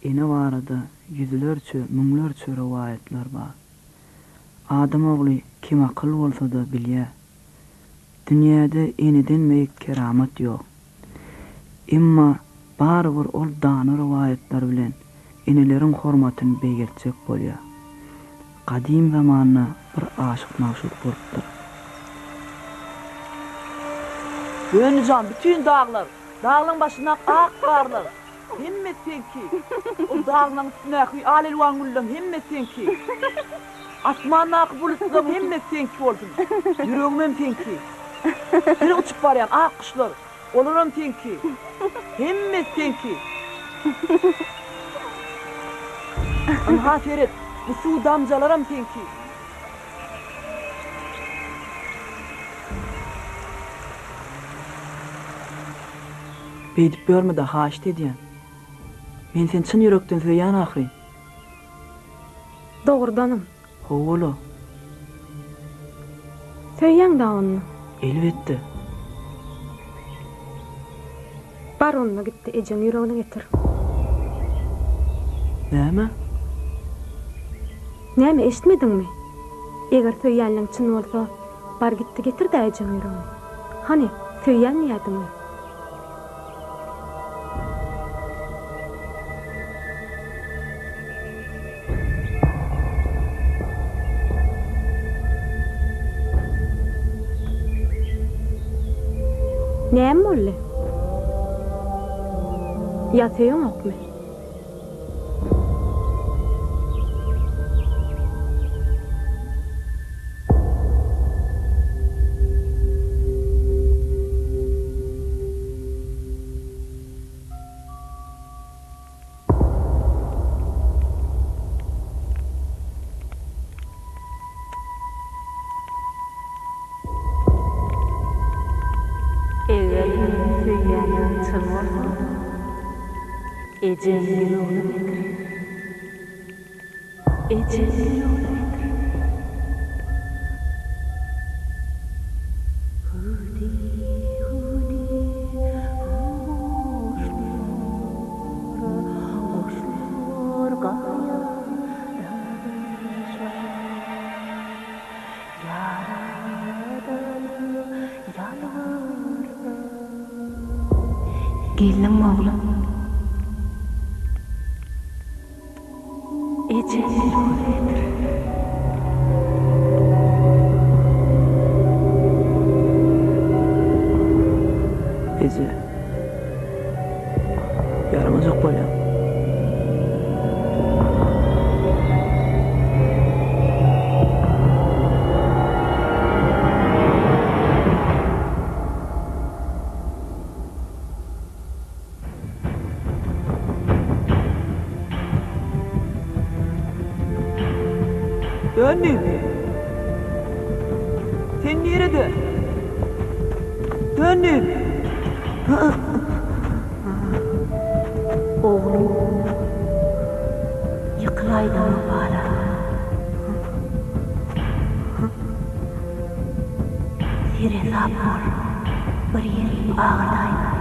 Ene barada ýüzlerçe, müňlerçe rowaýatlar bar. Adam ogly kemakyl bolsa-da bilýär. Dünýäde eneden beýik keramat ýok. Emma barybir ol dana rowaýatlar bilen eneleriň hormatyny beýgeltjek bolýar. Gadym zamanda bir aşyk-magşuk bolupdyr. Döndi jan, bütin daglar, daglaň başyndaky ak garlar, hemmesi seňki. Ol daglaň üstündäki al-elwan gülleň hemmesi seňki. Asmandaky bulutlaň hemmesi seňki bolsun. Ýüregimem seňki. Bir uçup barýan ak guşlar, olaram seňki. Hemmesi seňki. Ynha seret, bu suw damjalaram seňki. Beýdip ýörme-de, haýyşt edýän. Men seni çyn ýürekden söýýän ahyryn. Dogrudanam. Hawa-la. Söýýäň-dä onda? Elbetde. Bar onda git-de ejeň ýüregini getir. Näme? Näme, eşitmediňmi? Eger söýýänligiň çyn bolsa, bar git-de getir-dä ejeň ýüregini. Hany, söýýän diýýädiň-le. Näme boldy? Ýa söýeňokmy? Eger meni söýýänligiň çyn bolsa, ejeň ýüregini getir. Ejeň ýüregini getir. Hüwdi, hüwdi, hüw goşlar, goşlar gaýa daşlar. Ýaradana ýalbarsam. Geldiňmi oglum? Eje zerur getir. Eje. Ýaramajak bolýaň. Döndi. Sen nirede? Döndi. Oglum, ýykylaýdyňmy bala? Seresap bol, bir ýeriň agyrdaýmasyn.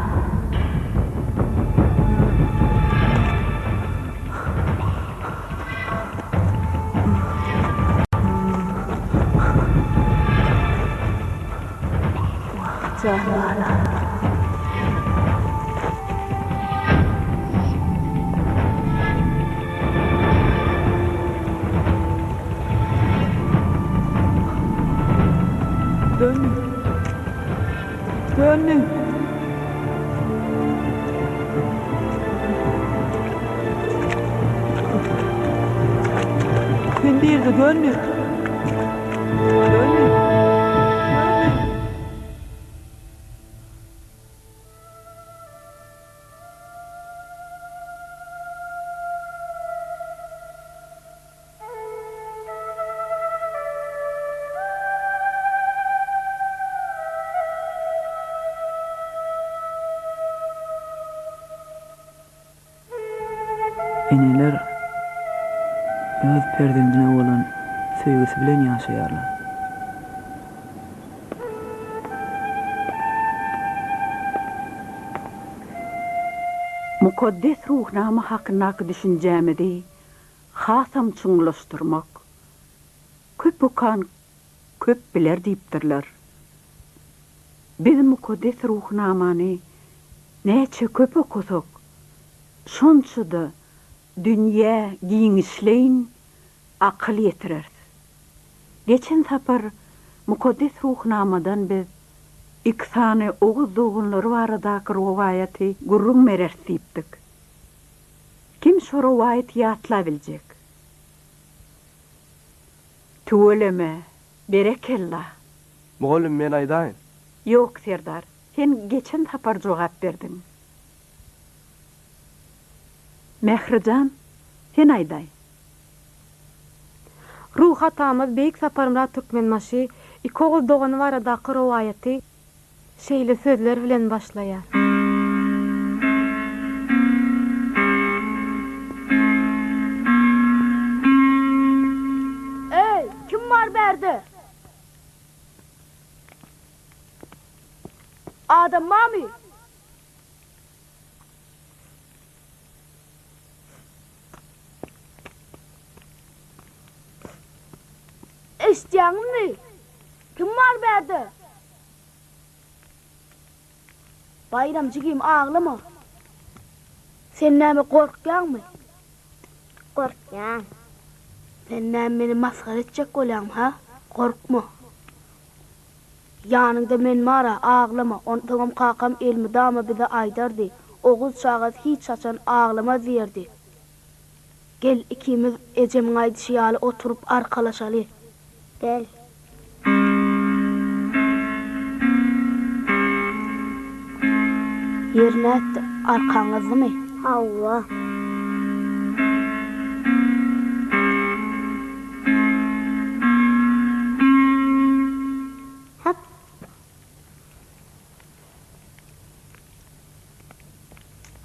Wah, jan balam. Döndi. Döndi. Sen nirede döndi? Döndi. Döndi. Eneler öz perzendine bolan söýgüsi bilen ýaşaýarlar. Mukaddes Ruhnama hakyndaky düşünjämizi hasam çuňlaşdyrmak. Köp okan köp biler diýipdirler. Biz Mukaddes Ruhnamany näçe köp okasak, şonça-da dünýä giňişleýin akyl ýetireris. Geçen sapar Mukaddes Ruhnamadan biz iki sany oguz doganlary baradaky rowaýaty gürrüň bereris diýipdik. Kim şo rowaýaty ýatlabiljek? Tüweleme, berekella! Mugallym men aýdaýyn. Ýok, Serdar, sen geçen sapar jogap berdiň. Mährijan, sen aýdaý. Ruhy atamyz Beýik Saparmyrat Türkmenbaşy iki oguz dogany baradaky rowaýaty şeýle sözler bilen başlaýar. Eý, kim bar bärde? Adam barmy? Eşitýäňizmi? Kim bar bärde? Baýram jigim aglama. Sen näme gorkýaňmy? Gorkýan. Sen näme meni masgara etjek bolýaňmy, hä? Gorkma. Ýanyňda men bar-a, aglama. Onsoňam kakam elmydama bize aýdardy, Oguz çagasy hiç haçan aglamaz diýerdi. Gel, ikimiz ejemiň aýdyşy ýaly oturyp arkalaşaly. Gel. Ýeri nätdi, arkaň gyzdymy? Hawa. Hop.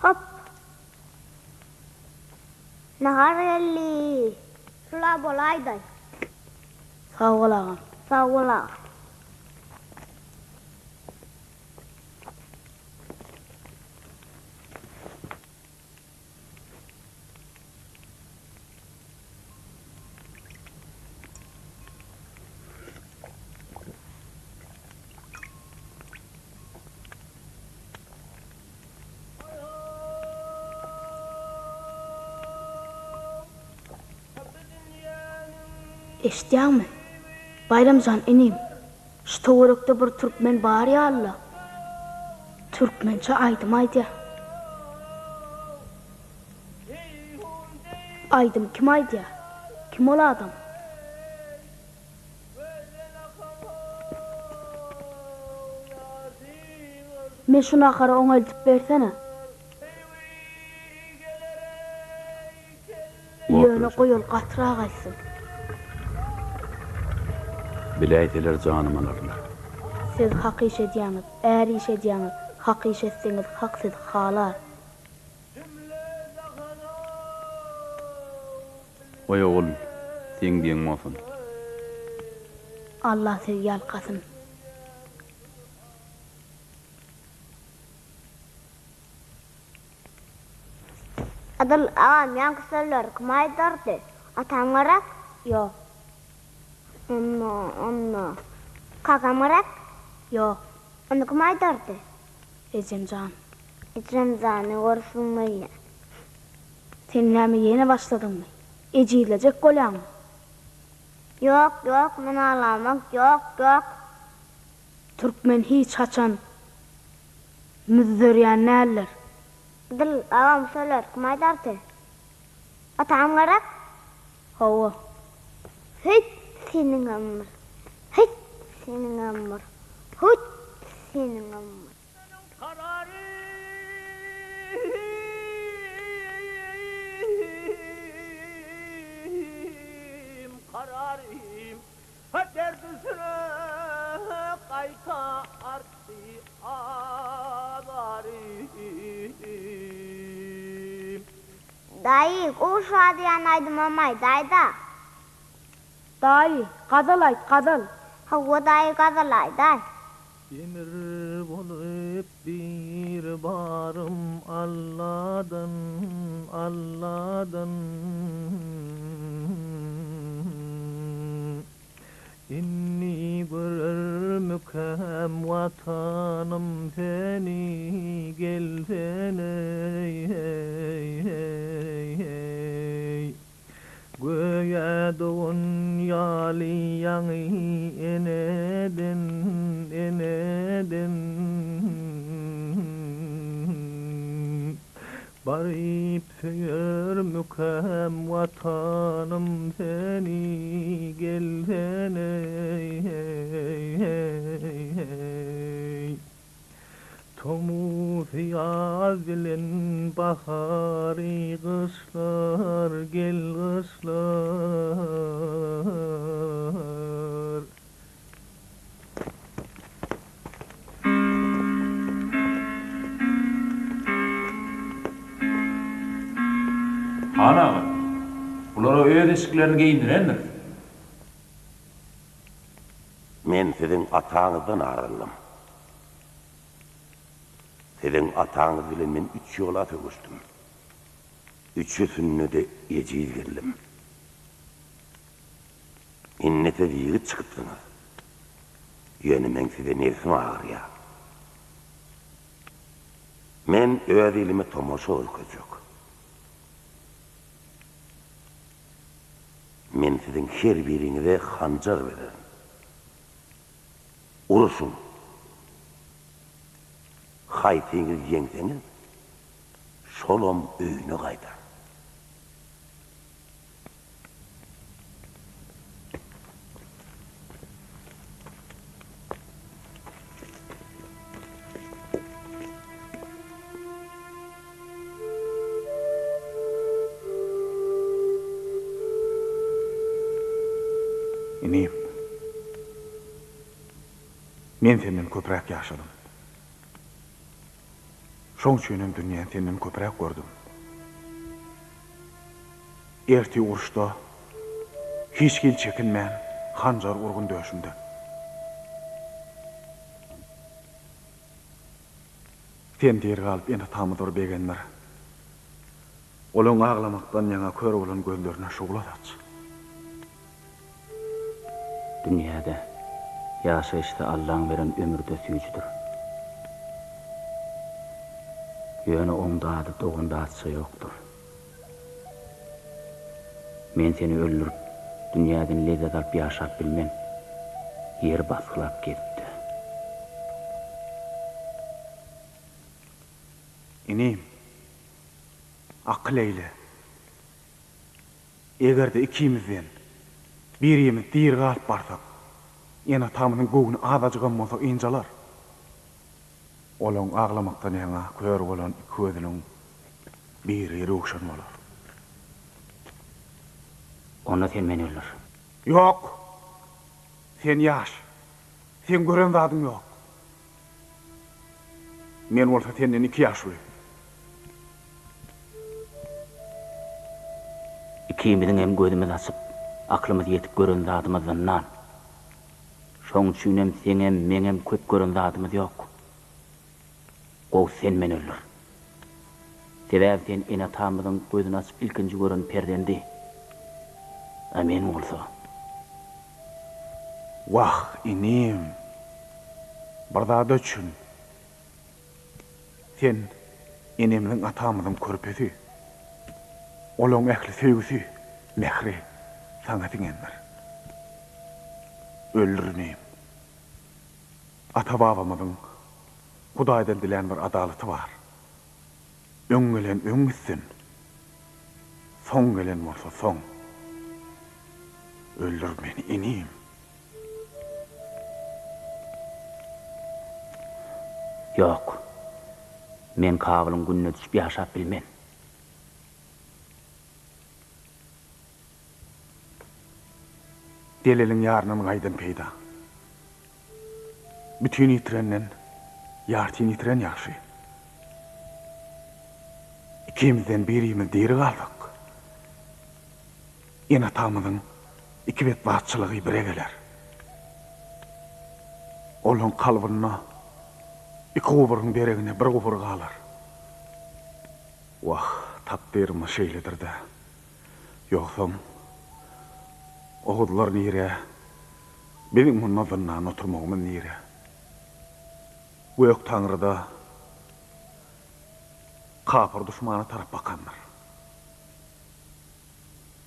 Hop. Nahar geldi. Şula bolaýdaý. Sag bol agam. Sag bol agam. Eşidýäňmi? Baýram jan inim, şu töwerekde bir türkmen bar ýaly-la. Türkmençe aýdym aýdýar. Aýdymy kim aýdýar? Kim ol adam? Men şu nahary oňa eltip bersene. Ýöne goý ol gatyrak aýtsyn. Biläýseler janymy alarlar. Siz hak iş edýäňiz, är iş edýäňiz, hak iş etseňiz hak sizi halar. Goý ogul, seň diýeň bolsun. Allah sizi ýalkasyn. Adyl agam ýaňky sözleri kim aýdardy? Atam gerek? Ýok. Onda, onda. Kakam gerek? Ýok. Onda kim aýdardy? Ejem jan. Ejem jany görsün welin. Sen näme ýene başladyňmy? Ejizlejek bolýaňmy? Ýok, ýok, men aglamak, ýok, ýok. Türkmen hiç haçan müzzerýän däldir. Adyl agam sözleri kim aýdardy? Atam gerek? Hawa. Hüýt seniňem bir. Hüýt seniňem bir. Hüýt seniňem bir. Kararym, kararym, Derdüsüne gaýtardy azarym. Daýy, gowy şadyýan aýdymam aýdaýda. Daýy, gazal aýt, gazal. Hawa daýy gazal aýdaý. Demir bolup bir bar. Arym Alladan, Alladan. Indi görermikäm Watanym seni, gelsene, heý-heý-heý. Göýä dogan ýaly ýaňy eneden, eneden. Baryp söýermikäm Watanym seni, gelsene, heý-heý-heý. Tomusy ýaz bilen bahary gyşlar gel gyşlar. Han aga, bulara öz eşiklerini geýindirendiris. Men siziň ataňyzdan ar aldym. Siziň ataňyz bilen men üç ýola söweşdim. Üçüsinde-de ejiz geldim. Indi siz ýigit çykypsyňyz. Ýöne meň size nebsim agyrýar. Men öz ilime tomaşa görkezjek. Men siziň her biriňize hanjar bererin. Uruşyň! Haýsyňyz ýeňseňiz, şolam öýüne gaýdar. Inim, men senden köpräk ýaşadym. Şoň üçin hem dünýäni senden köpräk gördüm. Ertir uruşda hiç hili çekinmän hanjar urgun döşümden. Sen diri galyp ene-atamyz bir begendir. Olaň aglamakdan ýaňa kör bolan gözlerine şugla saç. Dünýäde ýaşaýyşda Allaň beren ömri-de süýjüdir. Ýöne oň dady dogan datça ýokdur. Men seni öldürip, dünýäden lezzet alyp ýaşap bilmen. Ýeri basgylap gezip-de. Inim, akyl eýle. Eger-de ikimizden birimiz diri galyp barsak, ene-atamyzyň göwni azajygam bolsa ynjalar. Olaň aglamakdan ýaňa kör bolan iki gözüniň biri röwşen bolar. Onda sen meni öldür. Ýok! Sen ýaş. Seň gören zadyň ýok. Men bolsa senden iki ýaş uly. Ikimiziň hem gözümiz açyp, aklymyz ýetip gören zadymyz zyndan. Şoň üçinem seňem, meňem köp gören zadymyz ýok. Gowusy sen meni öldür. Sebäbi sen ene-atamyzyň gözüni açyp ilkinji gören perzendi. A men bolsa. Wah, inim! Bir zada düşün. Sen enemiziň-atamyzyň körpesi. Olaň ähli söýgüsi, mähri saňa siňendir. Öldür inim. Ata-babamyzyň Hudaýdan dilän bir adalaty bar. Öň gelen öň gitsin, soň gelen bolsa soň. Öldür meni inim. Ýok. Men Kabylyň gününe düşüp ýaşap bilmen. Deliliň ýaryndan gaýdan peýda. Bütin ýitirenden ýartyn ýitiren ýagşy. Ikimizden birimiz diri galsak, ene-atamyzyň iki betbagtçylygy bire geler. Olaň kalbynda iki guburyň deregine bir gubur galar. Wah, takdyrymyz şeýledir-dä. Ýogsam, oguzlar nire, biziň munda zyndanda oturmagymyz nire? Gök Taňry-da kapyr duşmana tarap bakandyr.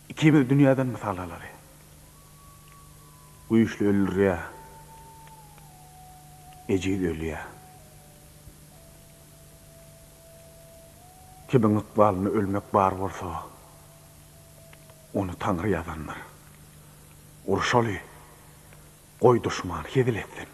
Ikimiz dünýäden mysal alaly. Güýçli öldürýär, ejiz ölýär. Kimiň ykbalynda ölmek bar bolsa, ony Taňry ýazandyr. Urşaly, goý duşman hezil etsin.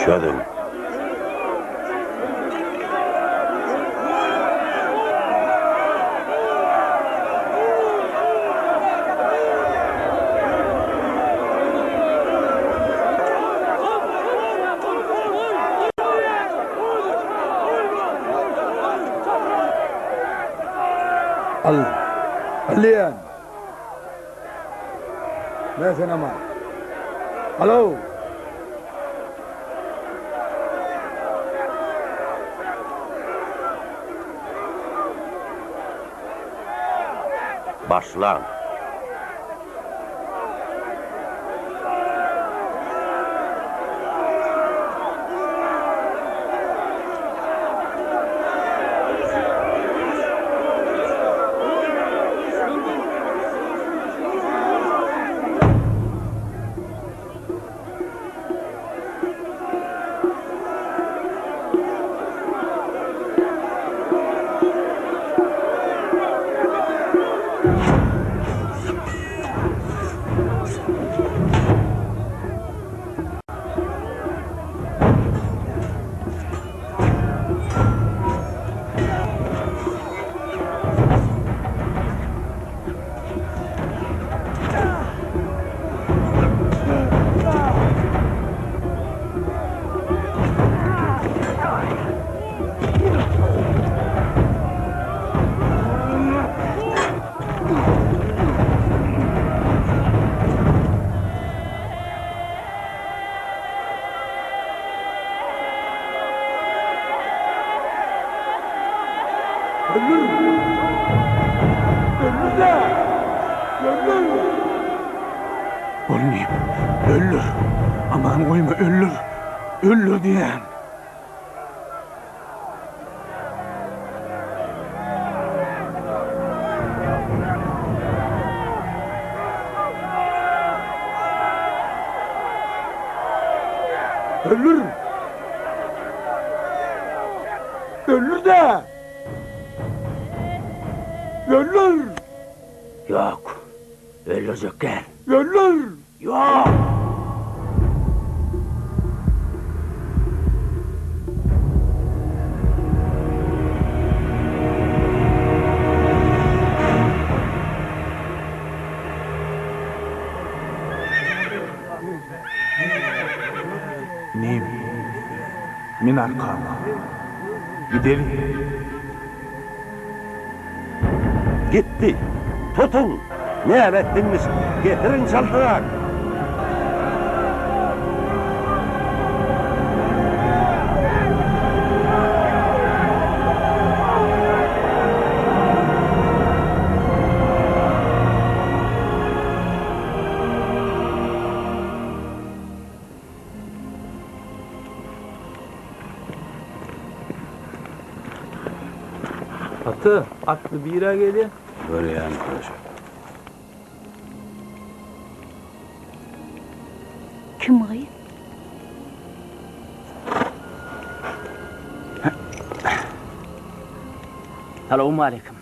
Çözüň. Al. Al diýýän. Men senem al. Alo. Başlaň. Öldür! Öldür-de! Öldür! Bolmyp, öldür! Aman goýma, öldür! Öldür diýýän! Öldür! Öldür-de! Öldür! Ýok, öldürjek däl. Öldür! Ýok! Inim, min arkama. Gideli. Gitdi. Tutuň! Näme etdiňmiş? Getiriň çaltrak! Ata, atly bir-ä gelýä. Görýän köşek. Kim gyz? Salowmaleýkim.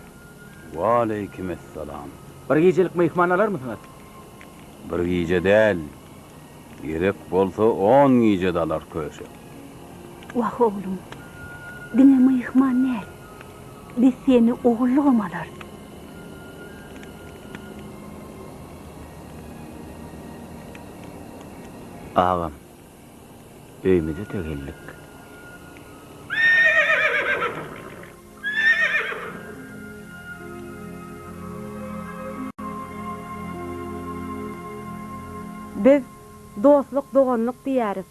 Waleýkimessalam. Bir gijelik myhman alarmysyňyz? Bir gije däl, gerek bolsa on gije-de alar köşek. Wah, oglum, diňe myhman däl, biz seni ogullygam alarys. Agam. Öýmüze-de geldik. Biz dostluk-doganlyk diýýäris.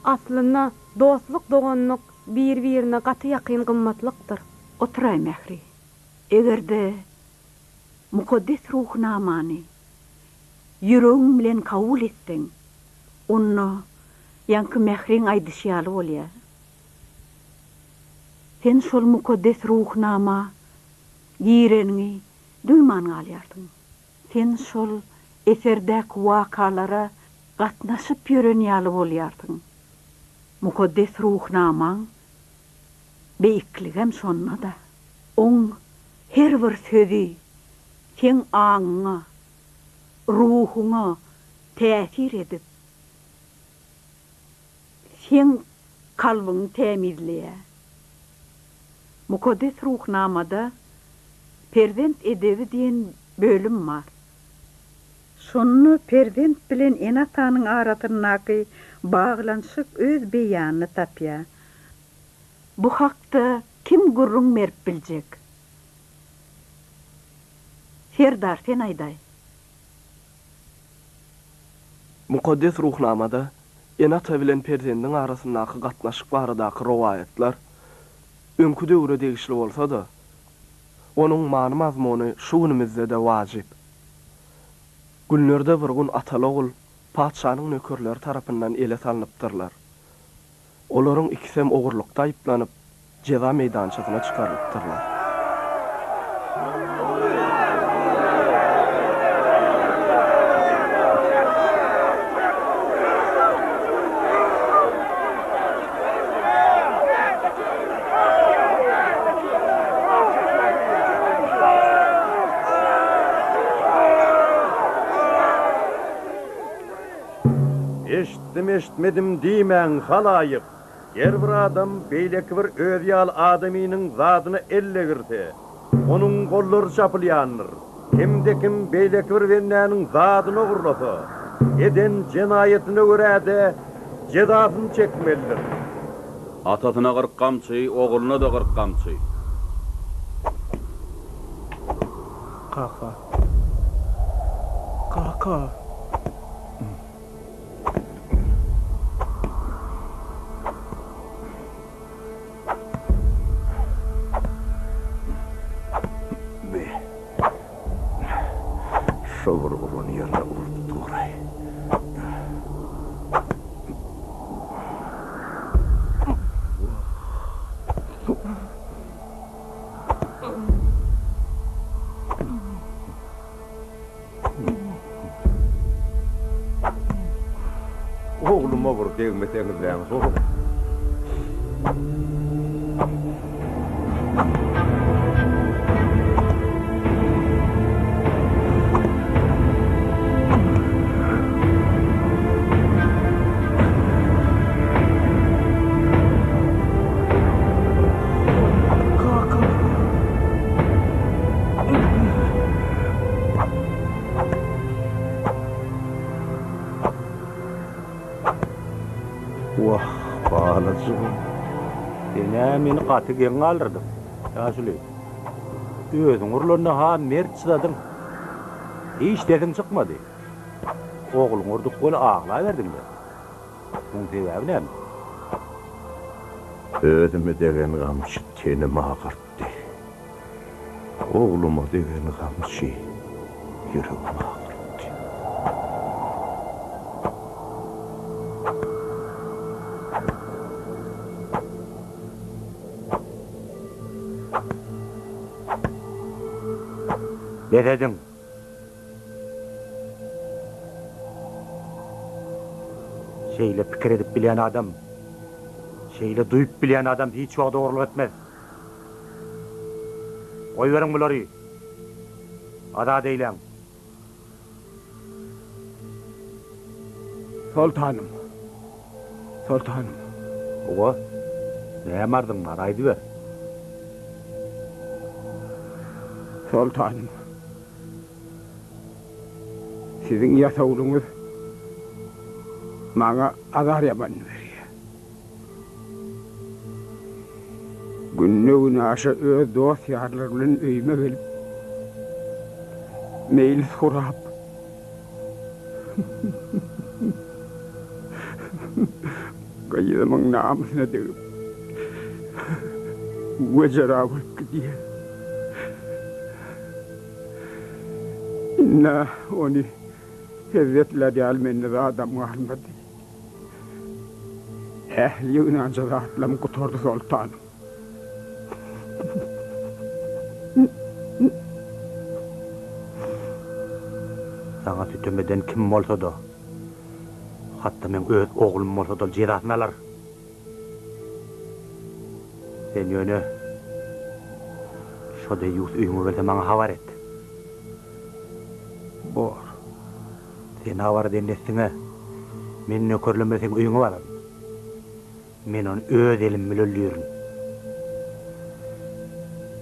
Aslynda, dostluk-doganlyk bir-birine gaty ýakyn gymmatlykdyr. Oturaý, Mähri. Eger-de Mukaddes Ruhnamany ýüregiň bilen kabul etseň, onda ýaňky Mähriň aýdyşy ýaly bolýar. Sen şol Mukaddes Ruhnama gireniňi duýman galýarsyň. Sen şol eserdäki wakalara gatnaşyp ýören ýaly bolýarsyň. Mukaddes Ruhnamaň beýikligem şonda-da. Oň her bir sözi seň aňyňa, ruhuňa täsir edip, seň kalbyňy tämizleýär. Mukaddes Ruhnamada Perzent edebi diýen bölüm bar. Şonda perzent bilen ene-atanyň arasyndaky baglanyşyk öz beýanyny tapýar. Bu hakda kim gürrüň berip biljek? Serdar, sen aýdaý. Mukaddes Ruhnamada ene-ata bilen perzendiň arasyndaky gatnaşyk baradaky rowaýatlar öňki döwre degişli bolsa-da, onuň many-mazmuny şu günümizde-de wajyp. Günlerde bir gün ataly-ogul patyşanyň nökerleri tarapyndan ele salnypdyrlar. Olaryň ikisem ogurlykda aýyplanyp, jeza meýdançasyna çykarylypdyrlar. Eşitdim-eşitmedim diýmäň, halaýyk! Her bir adam beýleki bir özi ýaly adamynyň zadyna el degirse, onuň gollary çapylýandyr. Kimde-kim beýleki bir bendäniň zadyny ogurlasa, eden jenaýatyna görä-de jezasyny çekmelidir. Atasyna 40 gamçy, ogluna-da 40 gamçy. Kaka. Kaka. Be. Şo bir uran ýerine urup dur-aý. Ogluma bir degmeseňizläň ho. Wah, balajygym. Sen-ä meni gaty geň galdyrdyň, ýaşuly. Özüň urlanda-ha mert çydadyň. Hiç sesiň çykmady. Ogluňy urduk weli aglaberdiň-le. Muň sebäbi näme? Özüme degen gamçy tenimi agyrtdy. Ogluma degen gamçy ýüregimi agyrtdy. Bes ediň! Şeýle pikir edip bilýän adam, şeýle duýup bilýän adam hiç wagt ogurlyk etmez. Goýberiň bulary! Azat eýläň! Soltanym! Soltanym! Hawa, näme arzyň bar, aýdyber. Soltanym! Siziň ýasawulyňyz maňa azar ýaman berýär. Günde-günaşa öz dost-ýarlary bilen öýüme gelip, meýlis gurap, gyzymyň namysyna degip, wejera bolup gidýär. Indi ony hezzetlär ýaly mende zadam galmady. Ähli ýygnanja zatlarym gutardy, soltanym. Saňa sütem eden kim bolsa-da, hatda meň öz oglum bolsa-da ol jezasyny alar. Sen ýöne şo deýýus öýüňe gelse maňa habar et. Bor. Sen habar eden dessiňe, men nökerlem bilen seň öýüňe bararyn. Men ony öz elim bile öldürin.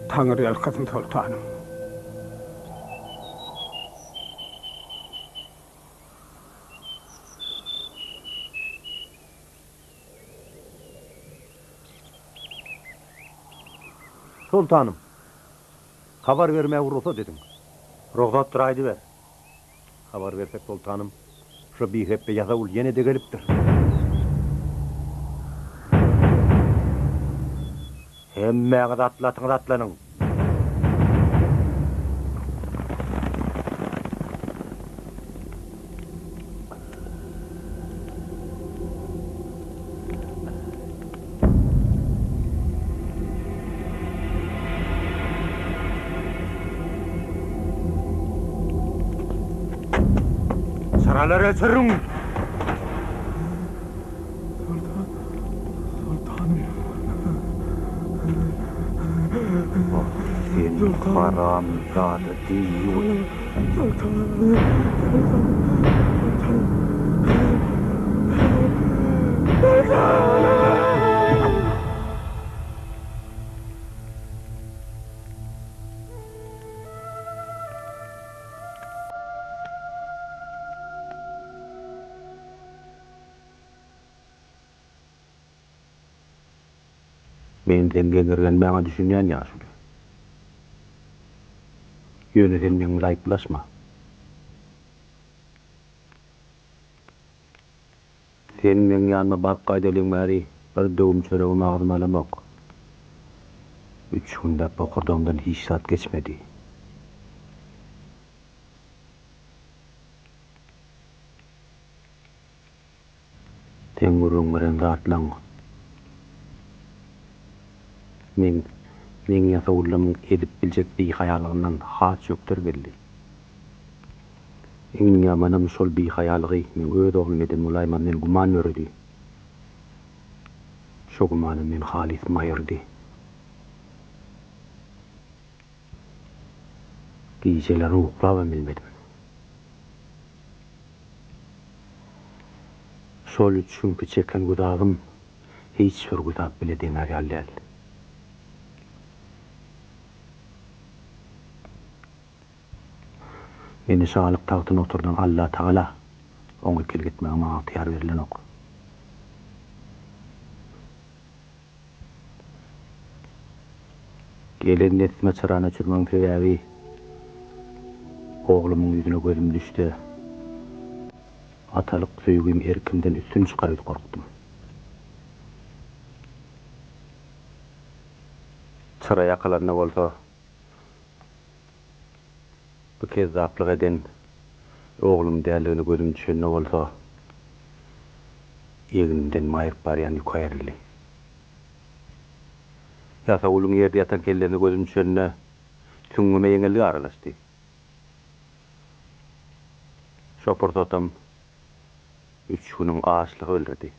Taňry ýalkasyn, soltanym. Soltanym, habar bermäge rugsat ediň. Rugsatdyr, aýdyber. Habar bersek, soltanym, şo bihepbe ýasawul ýene-de gelipdir. Hemmäňiz atly-atyňyza atlanyň! Çyralary öçüriň! Soltan, soltanym. Ah, sen haramzada deýýus! Soltan, soltan, soltan. Soltan! Men seň geňirgenmäňe düşünýän ýaşuly. Ýöne sen meň bilen aýyplaşma. Sen meň ýanyma baryp gaýdalyň bäri bir döwüm çöregem agzyma alamok. Üç günläp bokurdagymdan hiç zat geçmedi. Seň gürrüň beren zatlaň meň meň ýasawullamyň edip biljek bihaýalygyndan has ýökder geldi. Iň ýamanam şol bihaýalygy meň öz oglum eden bolaýmaz men güman döredi. Şo gümanam meni halys maýyrdy. Gijeler uklabam bilmedim. Şol üç günki çeken güzabym hiç bir güzap bile deňär ýaly däl. Meni şalyk tagtyna oturdan Allatagala oňa ikilik etmäge maňa ygtyýar berilenok. Gelen dessime çyrany öçürmegiň sebäbi, oglumyň ýüzüne gözüm düşse, atalyk söýgim erkimden üstün çykar öýdüp gorkdum. Çyra ýakylanda bolsa, bu kezzaplyk eden oglum däldigine gözüm düşende bolsa, egnimden maýryp barýan ýük aýryldy. Ýasawulyň ýerde ýatan kellesine gözüm düşende, süňňüme ýeňillik aralaşdy. Şo pursatam üç günüň açlygy öldürdi.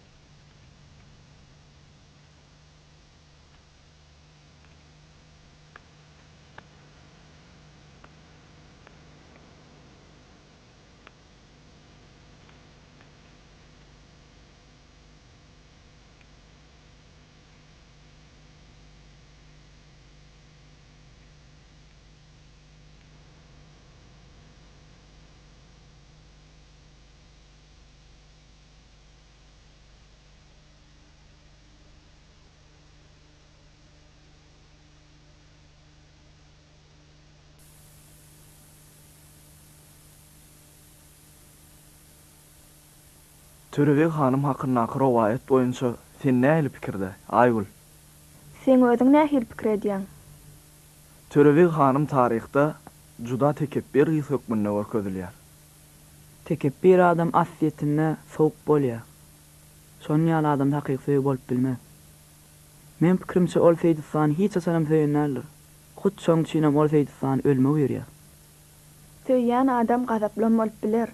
Törebeg hanym hakyndaky rowaýat boýunça sen nähili pikirde, Aýgül? Seň özüň nähili pikir edýäň? Törebeg hanym taryhda juda tekepbir gyz hökmünde görkezilýär. Tekepbir adam aslyýetinde sowuk bolýar. Şonuň ýaly adamda hakyky söýgi bolup bilmez. Meň pikirimçe ol Seýit ussany hiç haçanam söýen däldir. Hut şoň üçinem ol Seýit ussany ölüme buýurýar. Söýýän adam gazaplam bolup biler.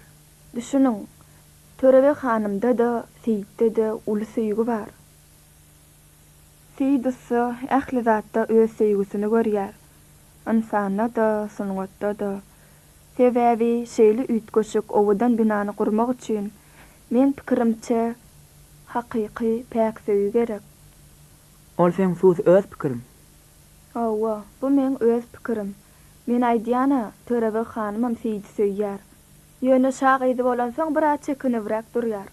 Düşüniň, Törebeg hanymda-da, Seýitde-de uly söýgi bar. Seýit ussa ähli zatda öz söýgüsini görýär. Ynsanda-da, sungatda-da. Sebäbi şeýle üýtgeşik owadan binany gurmak üçin, meň pikirimçe, hakyky päk söýgi gerek. Ol seň hususy öz pikiriň. Hawa, bu meň öz pikirim. Men aýdýan-a, Törebeg hanymam Seýidi söýýär. Ýöne şa gyzy bolansoň biraz çekinibräk durýar.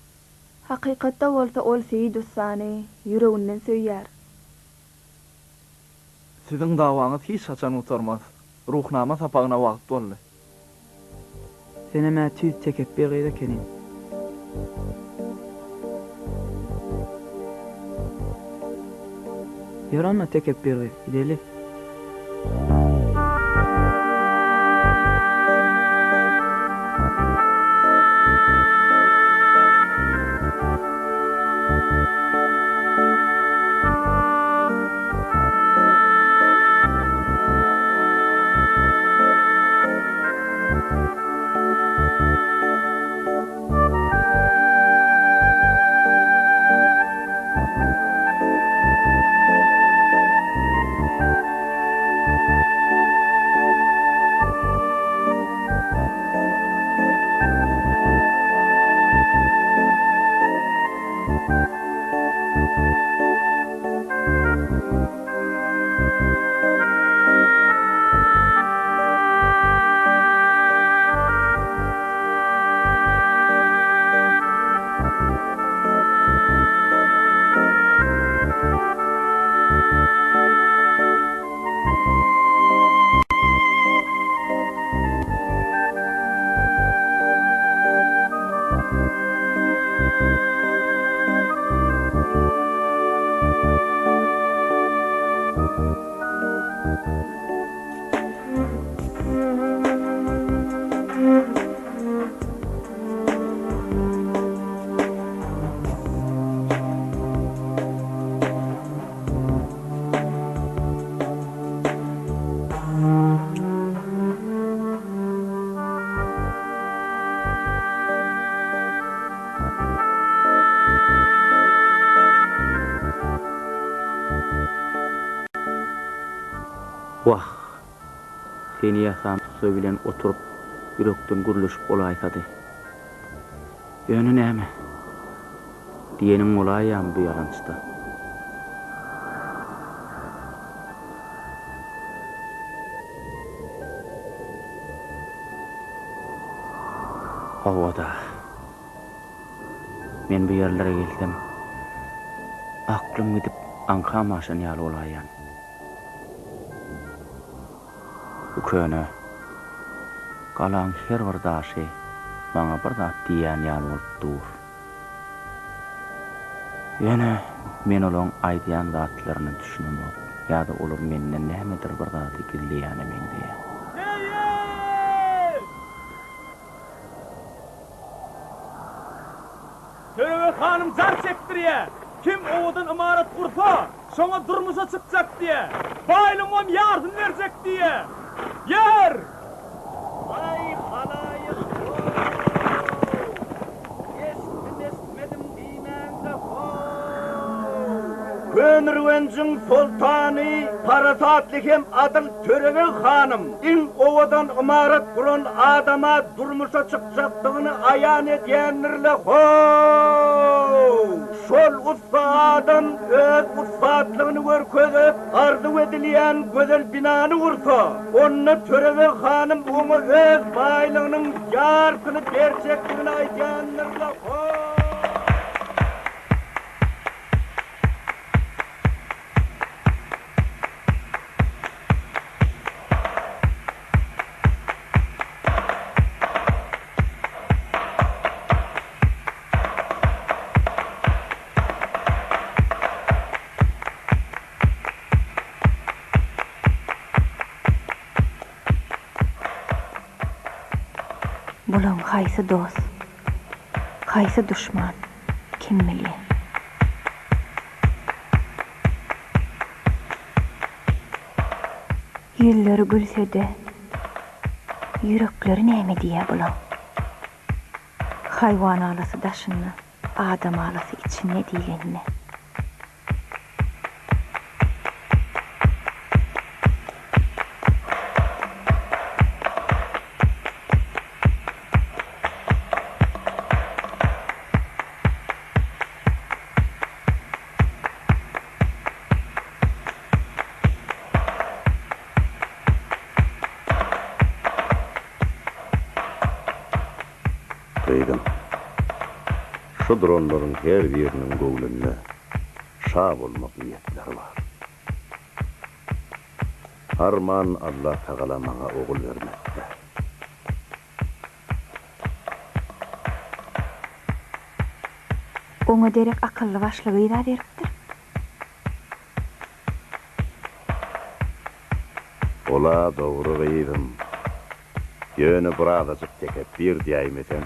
Hakykatda bolsa ol Seýit ussany ýüreginden söýýär. Siziň dawaňyz hiç haçan gutarmaz. Ruhnama sapagyna wagt boldy. Senem-ä tüýs tekepbir gyz ekeniň. Ýör onda tekepbir gyz, gideli. Wah! Seni ýasan ussa bilen oturyp, ýürekden gürleşip bolaýsady. Ýöne näme? Diýeniň bolaýýamy bu ýalançyda? Hawa-da. Men bu ýerlere gelsem, aklym gidip, aňkam aşan ýaly bolaýýan. Bu köne galaň her bir daşy maňa bir zat diýýän ýaly bolup dur. Ýöne men olaň aýdýan zatlaryna düşünemok ýa-da olar menden nämedir bir zady gizleýäne meňzeýär. Seýit! Törebeg hanym jar çekdirýä, kim owadan ymarat gursa, şoňa durmuşa çykjak diýä. Baýlygyňam ýarsyny berjek diýä. Ýör! Aý, halaýyk, ho-ow! Eşitdim-eşitmedim diýmäň-de, ho-ow! Köneürgenjiň soltany parasatly hem adyl Törebeg hanym iň owadan ymarat guran adama durmuşa çykjakdygyny aýan edýändir-le, how! Şol ussa adam öz ussatlygyny görkezip, arzuw edilýän gözel binany gursa, onda Törebeg hanym oňa öz baýlygynyň ýarsyny berjekdigini aýdýandyr-la, how! Haýsy dost, haýsy duşman, kim bilýä. Ýüzleri gülse-de, ýürekleri näme diýýä bulaň? Haýwan alasy daşynda, adam alasy içinde diýlenine. Gyzym, şu duranlaryň her biriniň göwnünde şa bolmak niýetleri bar. Arman Allatagala maňa ogul bermezdi. Oňa derek akylly-başly gyz-a beripdir. Ol-a dogry gyzym. Ýöne birazajyk tekepbir diýäýmeseň.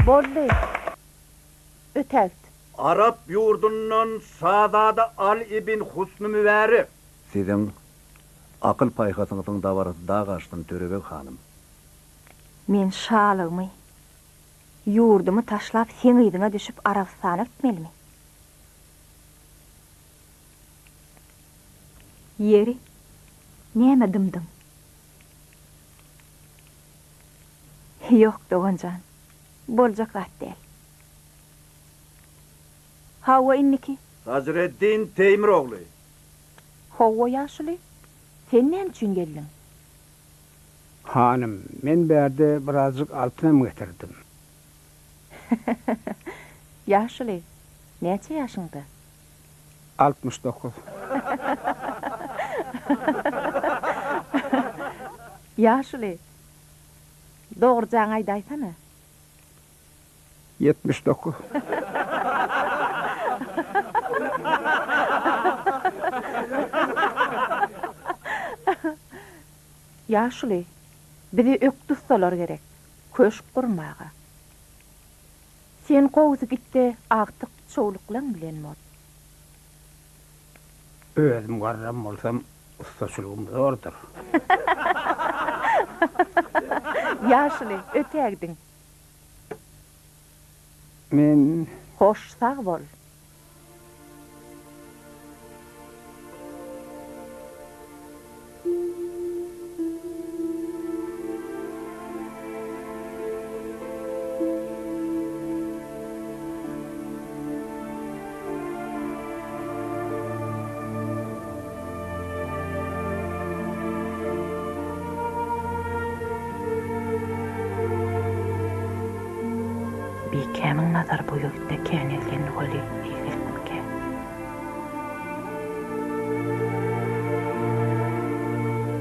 Boldy. Ötägit. Arap ýurdundan şazada Aly ibn Husny Mübärek. Siziň akyl-paýhasyňyzyň dabarasy dag aşsyn, Törebeg hanym. Men şalygymy, ýurdumy taşlap seň yzyňa düşüp Arabystana gitmelimi? Ýeri, näme dymdyň? Ýok, dogan jan, boljak zat däl. Hawa, indiki. Sajreddin Teýmir ogly. Hawa, ýaşuly, sen näme üçin geldiň? Hanym, men bärde birazjyk altynam getirdim. Ýaşuly, näçe ýaşyňda? 69. Ýaşuly, dogrujaňy aýdaýsana. 79. Ýaşuly, bize ökde ussalar gerek, köşk gurmaga. Sen gowusy git-de agtyk çowluklaň bilen bol. Özüm garram bolsam, ussaçylygym zordur. Ýaşuly, ötägdiň. Men. Hoş, sag bol. Bikämiň nazary bu ýigitde kän eglendi weli, eýgilikmikä?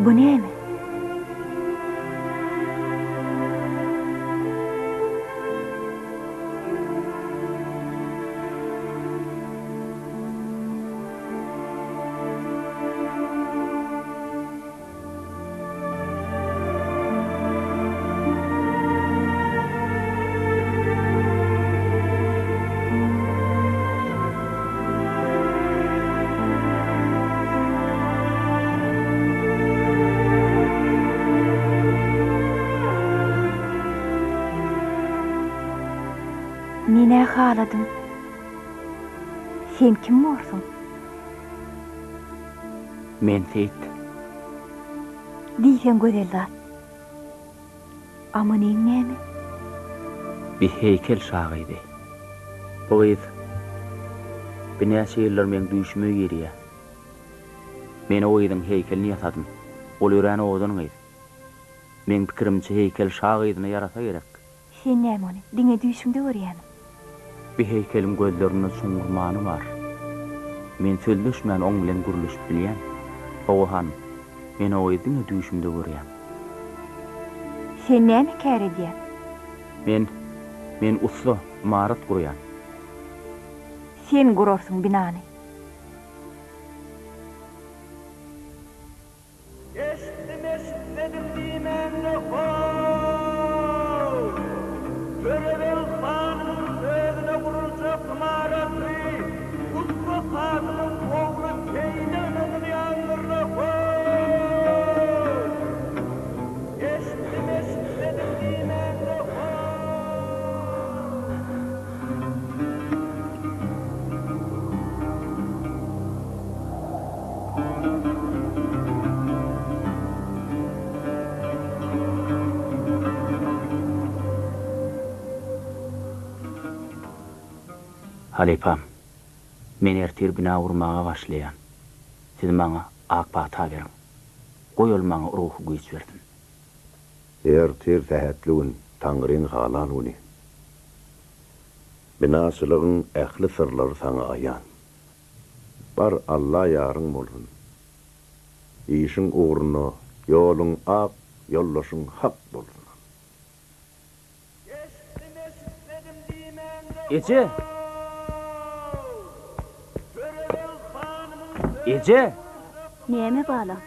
Bu näme? Men-ä haladym. Sen kim borsuň? Men Seýit. Diýseň gözel zat. A munyň näme? Bi heýkel şa gyzy. Bu gyz binäçe ýyldyr meň düýşüme girýä. Men o gyzyň heýkelini ýasadym. Ol örän owadan gyz. Meň pikirimçe heýkel şa gyzyna ýarasa gerek. Sen näme ony diňe düýşüňde görýämiň? Bi heýkeliň gözlerinde çuňňur many bar. Men sözleşmän oň bilen gürleşip bilýän. Hawa, hanym. Men o gyzy diňe düýşümde görýän. Sen näme kär edýäň? Men, men ussa, ymarat gurýan. Sen gurarsyň binany. Eşitdim eşitmedim diýmäňde how! Törebeg hanymyň özüne guruljak ymaraty Ussa Kasymyň ogly Seýide ynanylýandyrla how! Eşitdim eşitmedim diýmäňde how! Halypam, men ertir bina gurmaga başlaýan. Siz maňa ak pata beriň. Goý ol maňa ruhy güýç bersin. Ertir sähetli gün, Taňryň halal güni. Binaçylygyň ähli syrlary saňa aýan. Bar Alla ýaryň bolsun. Işiň ugruna ýoluň ak, ýoldaşyň hak bolsun. Eje! Eje! Näme balam?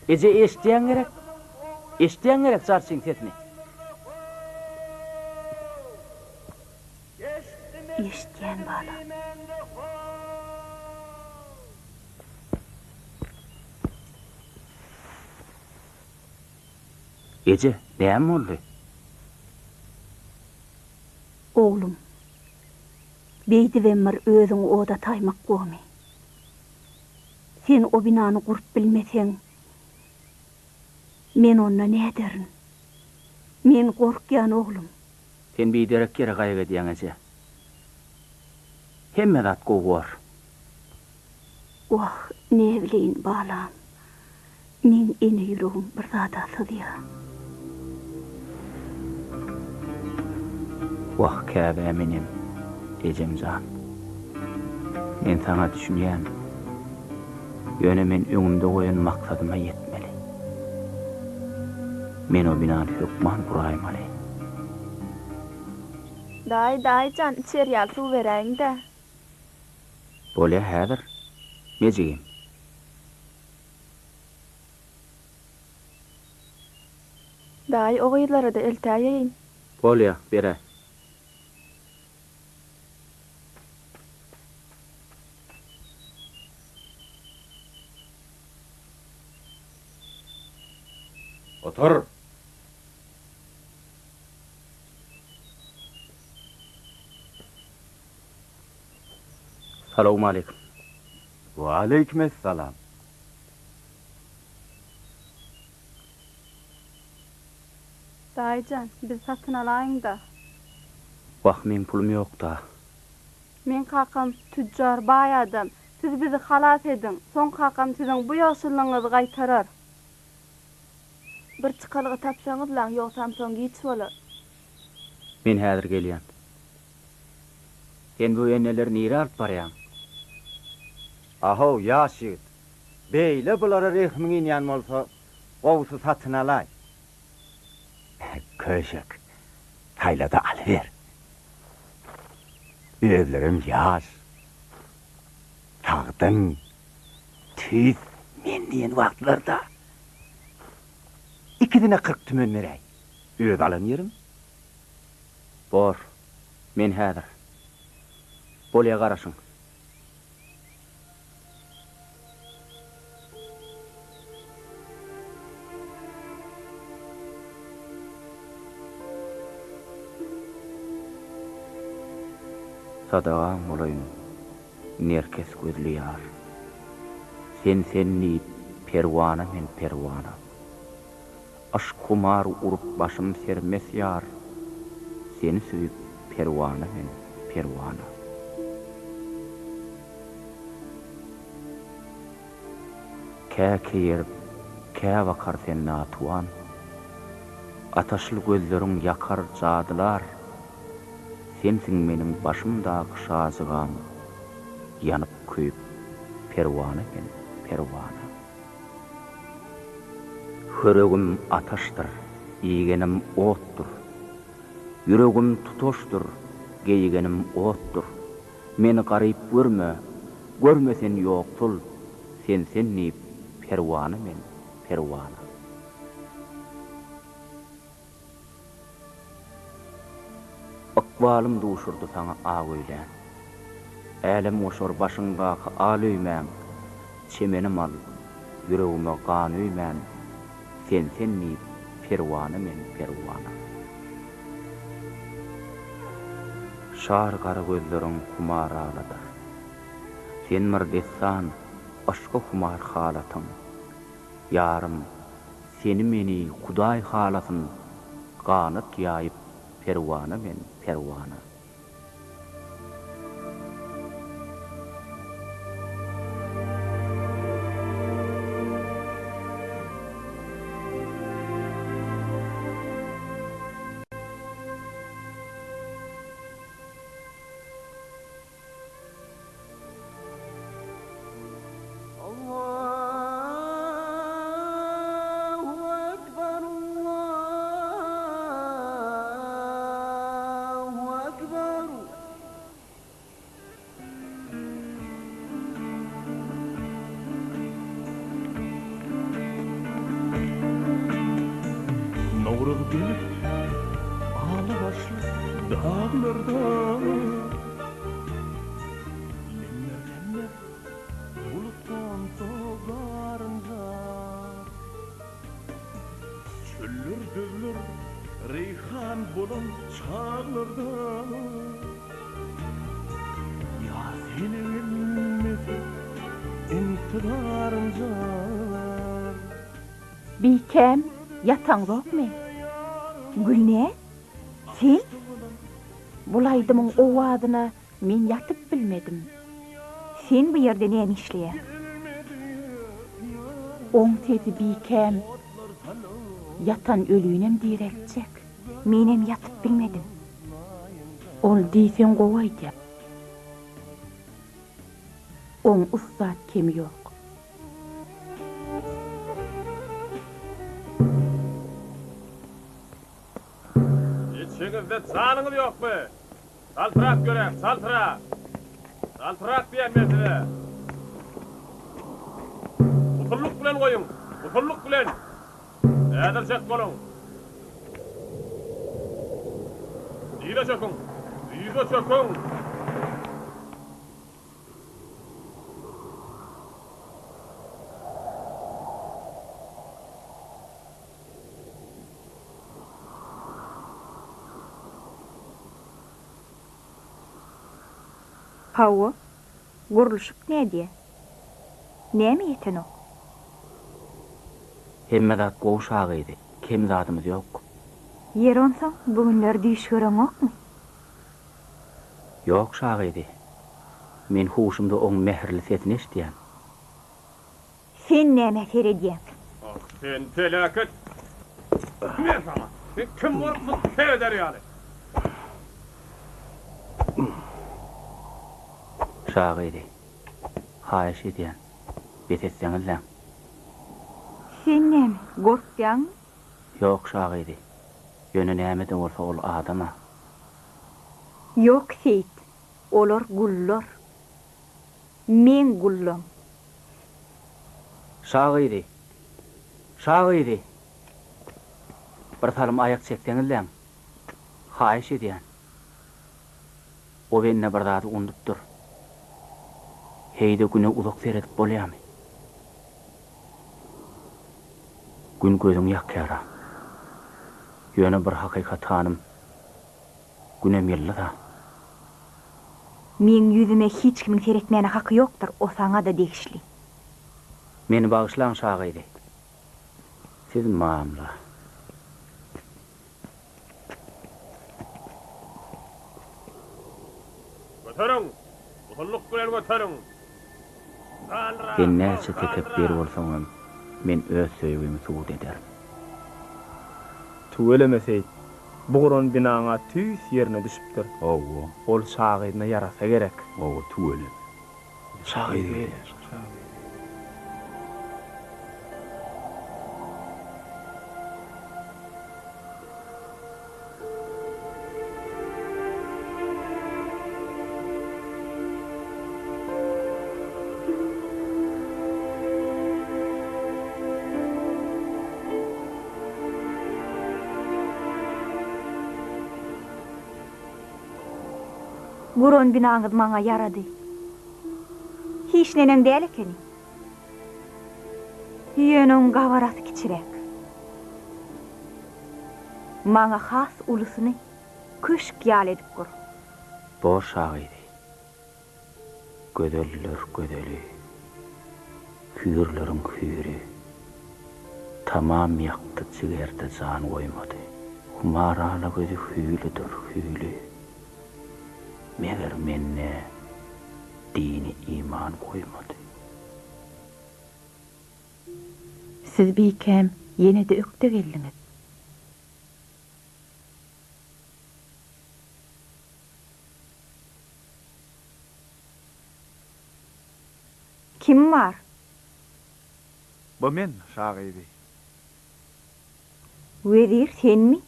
Eje eşitýäň gerek? Eşitýäň gerek jarçyň sesini? Eşitýän balam. Eje, näme boldy? Oglum, beýdibem bir özüňi oda taýmak gomy. Sen o binany gurup bilmeseň, men onda näderin? Men gorkýan, oglum. Sen biderek ýere gaýgy edýäň eje. Hemme zat gowy bor. Wah, näbileýin, balam. Meň ene ýüregim bir zada syzýa. Wah, käbäm enem, ejem jan. Men saňa düşünýän. Ýöne men öňümde goýan maksadyma ýetmeli. Men o binany hökman guraýmaly. Daýy, daýy jan, içer ýaly suw beräýiň-dä. Bolýa häzir, me jigim. Daýy, o gyzlara-da eltäýeýin. Bolýa, beräý. Otur! Salowmaleýkim. Waleýkimessalam. Daýyjan, bizi satyn alaýyň-da. Wah, meň pulum ýok-da. Meň kakam tüjjar, baý adam. Siz bizi halas ediň. Soň kakam siziň bu ýagşylygyňyzy gaýtarar. Bir çykalga tapsaňyzlaň, ýogsam soň giç bolar. Men häzir gelýän. Sen bu eneleri nirä alyp barýaň? Ahow, ýaş ýigit. Beýle bulara rehmiň inýän bolsa, gowusy satyn alaý. Köşek, saýla-da alyber. Özlerem ýaş, sagdyn, tüýs men diýen wagtlarda. Ikisine 40 tümen beräý. Öz alan ýerim. Bor. Men häzir. Bolýa garaşyň. Sadagaň bolaýyn, nerkes gözli ýar. Sen-sen diýip, perwana men perwana. Yşk humar urup başym sermes ýar, Seni söýüp perwana men, perwana. Kä keýerip, kä bakar sen natuwan, Ataşly gözleriň ýakar, jadylar. Sensiň meniň başymdaky şajygam, Ýanyp-köýüp perwana men, perwana. Höregim ataşdyr, iýgenim otdur. Ýüregim tutaşdyr, geýgenim otdur. Meni garyp görme, görme sen ýoksul, Sen-sen diýip, perwana men, perwana. Ykbalym duşurdy saňa ak öýlän. Älemgoşar başyňdaky al öýmäň, Çemenim al, ýüregime gan öýmän, Sen-sen diýip, perwana men, perwana. Şar gara gözleriň humar agladar. Sen bir dessan, yşka humar halatyň. Ýarym, seni meni Hudaý halasyn, Ganat ýaýyp perwana men, perwana. Nowruz gelip, ala başly daglarda Lemmer-lemmer bulut gonsa garynja. Çöller, düzler reýhan bolan çaglarda Ýar seni gelmese intizarym jar. Bikäm, ýataňzokmy? Gülnäz, sen? Bul aýdymyň owazyna men ýatyp bilmedim. Sen bu ýerde näme işleýäň? Oň sesi bikäm, ýatan ölünem direltjek. Menem ýatyp bilmedim. Ol diýseň gowy aýdýar. Oň ussat kemi ýok. Içiňizde janyňyz ýokmy? Çaltrak ýöräň, çaltrak! Çaltrak diýýän men size! Usullyk bilen goýuň, usullyk bilen! Häzirjek boluň! Yza çöküň! Yza çöküň! Hawa, gurluşyk nädýä? Näme ýetenok? Hemme zat gowy şa gyzy, kem zadymyz ýok. Ýeri onsoň bu günler düýş göreňokmy? Ýok şa gyzy. Men huşumda oň mähirli sesini eşidýän. Sen nämä seredýäň? Ah, sen peläket! Men saňa, sen kim bolupsyň sereder ýaly? Şa gyzy, haýyş edýän, bes etseňizläň. Sen näme, gorkýaňmy? Ýok, şa gyzy. Ýöne näme-de bolsa ol adam-a. Ýok, Seýit, olar gullar. Meň gullam. Şa gyzy! Şa gyzy! Bir salym aýak çekseňizläň, haýyş edýän. O bende bir zady unudupdyr. Heý-de Güne uzak seredip bolýamy? Gün gözüňi ýakýar-a. Ýöne bir hakykat hanym, Günem ýyldyz-a. Meň ýüzüme hiç kimiň seretmäne haky ýokdur, o saňa-da degişli. Meni bagyşlaň şa gyzy. Siz mamla. Göteriň! Usullyk bilen göteriň! Sen näçe tekepbir bolsaňam, men öz söýgimi subut ederin. Tüweleme Seýit, bu guran binaň-a tüýs ýerine düşüpdir. Hawa. Ol şa gyzyna ýarasa gerek. Hawa, tüweleme. Şa gyzy gelýär. Guran binaňyz maňa ýarady. Hiç neneň däl ekeni. Ýöne oň gabarasy kiçiräk. Maňa has ulusyny köşk ýaly edip gur. Boş agyzy. Gözeller gözeli, hüýrleriň hüýri, Tamam ýakdy jigerde jan goýmady. Humar ala gözi hüýlidir, hüýli, Meger mende dini iman goýmady. Siz bikäm ýene-de ökde geldiňiz. Kim bar? Bu men, şa gyzy. Wezir senmi?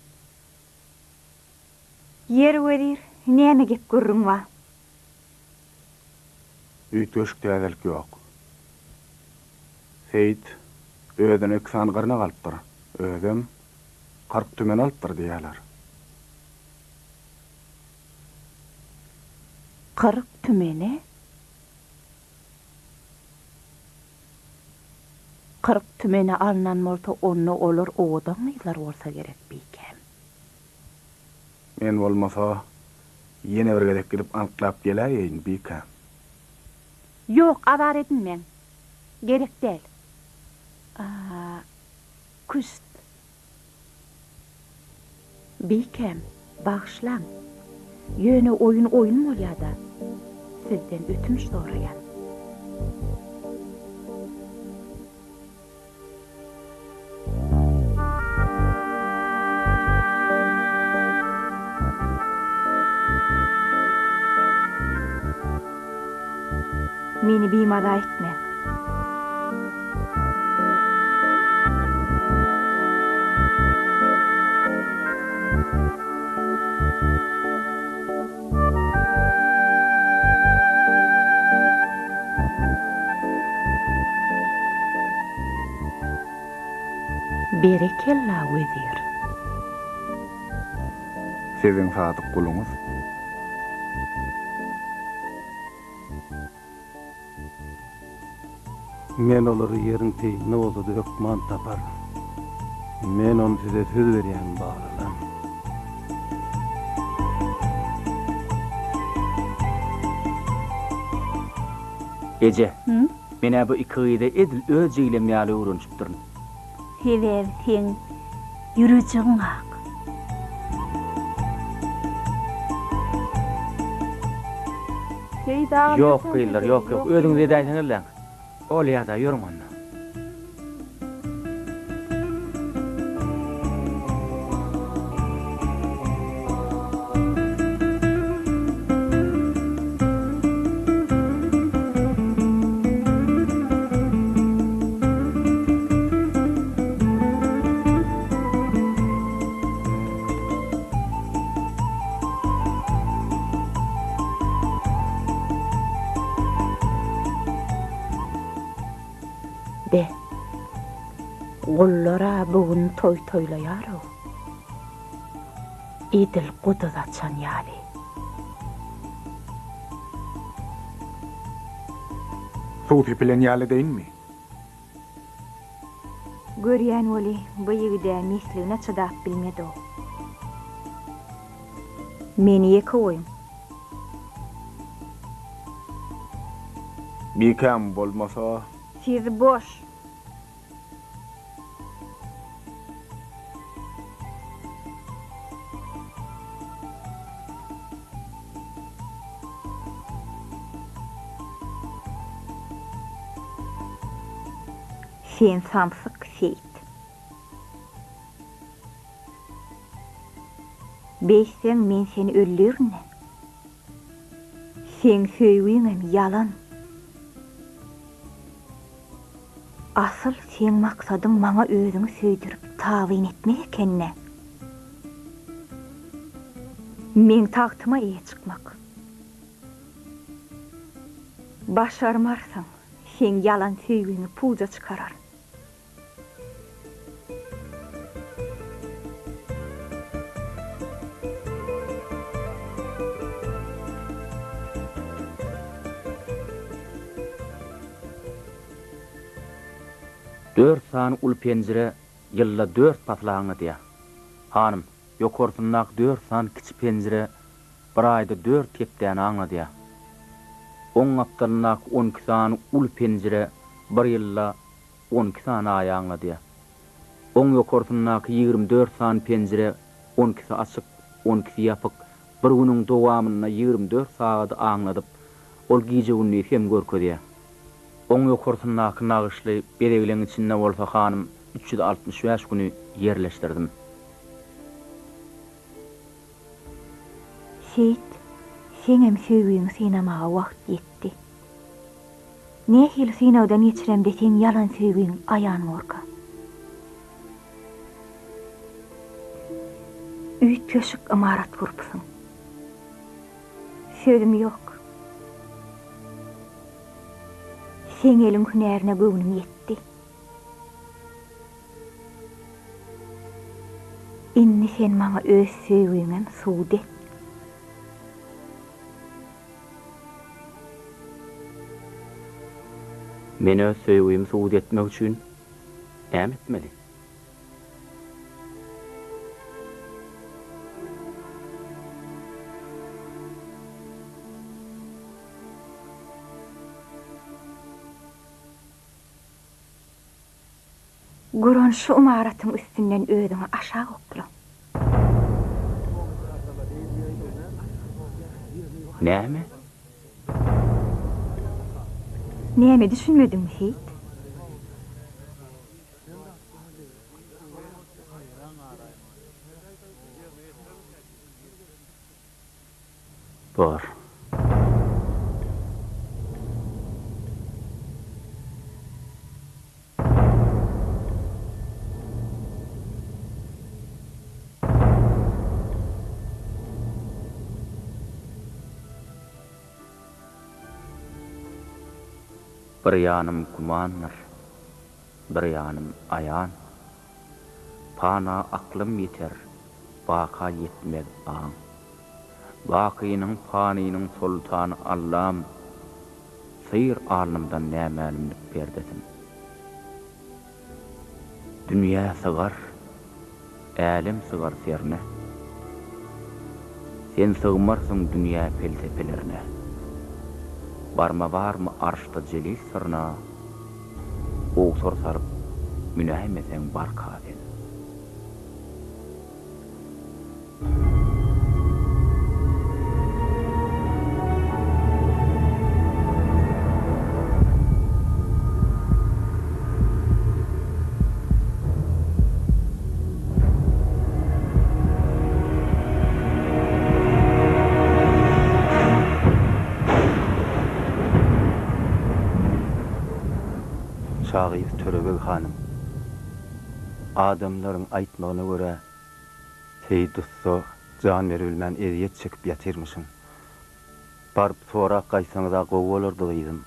Ýeri wezir, näme gep-gürrüň bar? Üýtgeşik täzelik ýok. Seýit özüne iki sany gyrnak alypdyr, özem 40 tümen alypdyr diýýärler. 40 tümene? 40 tümene alnan bolsa onda olar owadan gyzlar bolsa gerek bikäm. Men bolmasa ýene bir gezek gidip anyklap geläýeýin bikäm. Ýok azar edinmäň. Gerek däl. A, küşt. Bikäm, bagyşlaň. Ýöne oýun oýun bolýa-da. Sizden ötünç soraýan. Meni bimaza etmäň. Berekella, wezir! Siziň sadyk guluňyz. Men olary ýeriň teýinde bolsa-da hökman taparyn. Men ony size söz berýän, balalam. Eje, men-ä bu iki gyza edil öz jiglem ýaly öwrenişipdirin. Sebäbi seň ýürejigiň ak. Seýit agam Ýok gyzlar, ýok, ýok, özüňiz edäýseňizläň. Bolýa-da, ýörüň onda. Be, gullar-a bu gün toý toýlaýar-ow. Edil guduz açan ýaly. Suw sepilen ýaly edeýinmi? Görýän weli, bu ýigid-ä mesligine çydap bilmedi-ow. Meni ýeke goýuň. Bikäm bolmasa. Siz boş. Sen samsyk Seýit. Beýtseň men seni öldürin-ä. Seň söýgiňem ýalan. Asyl seň maksadyň maňa özüňi söýdürip tabyn etmek eken-dä. Meň tagtyma eýe çykmak. Başarmarsyň, seň ýalan söýgiňi puja çykararyn. Dört sany uly penjire ýylda dört pasly aňladýar. Hanym, ýokarsyndaky dört sany kiçi penjire bir aýda dört hepdäni aňladýar. Oň gapdalyndaky onki sany uly penjire bir ýylda onki sany aýy aňladýar. Oň ýokarsyndaky 24 sany penjire onkisi açyk, onkisi ýapyk, bir günüň dowamynda 24 sagady aňladyp, ol gije-gündizi hem görkezýär. Oň ýokarsyndaky nagyşly bezegleň içinde bolsa hanym 365 güni ýerleşdirdim. Seýit, seňem söýgiňi synamaga wagt ýetdi. Nähili synagdan geçiremde seň ýalan söýgiň aýan borka? Üýtgeşik ymarat gurupsyň. Sözüm ýok. Seň eliň hünärine göwnüm ýetdi. Indi sen maňa öz söýgiňem subut et. Men öz söýgimi subut etmek üçin näme etmeli? Guran şu ymaratyň üstünden özüňi aşak okla. Näme? Näme düşünmediňmi, Seýit? Bor. Bir ýanym gümandyr, bir ýanym aýan. Pana aklym ýeter, baka ýetmez aň. Bakynyň, panynyň soltany Allam, Syr alnymdan nämälimlik perdesin. Dünýä sygar, älem sygar serine. Sen sygmarsyň dünýä pelsepelerine. Barma barmy arşda jelil syryna, Owsar salyp münäýmeseň barka sen. Şa gyz Törebeg hanym. Adamlaryň aýtmagyna görä, Seýit ussa jan beribilmän ezýet çekip ýatyrmyşyn. Baryp sorap gaýtsaňyz-a gowy bolardy, gyzym.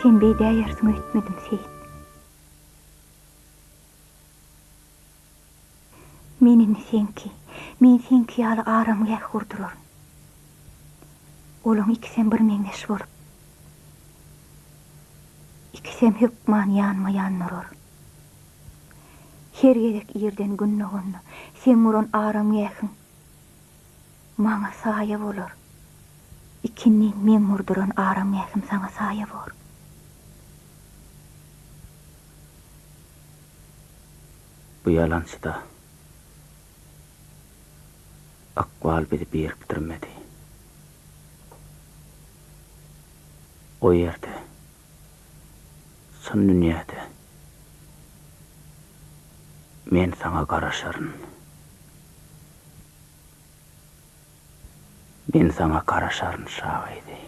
Sen beýdäýersiň öýtmedim, Seýit. Men indi seňki, men seňki ýaly aramgäh gurduraryn. Olaň ikisem birmeňzeş bolup, ikisem hökman ýanma-ýan durar. Her gezek irden Gün doganda, seň guran aramgähiň maňa saýa bolar. Ikindin meň gurduran aramgähim saňa saýa bor. Bu ýalançyda. Ykbal bizi birikdirmedi. O ýerde, çyn dünýäde men saňa garaşaryn. Men saňa garaşaryn, şa gyzy.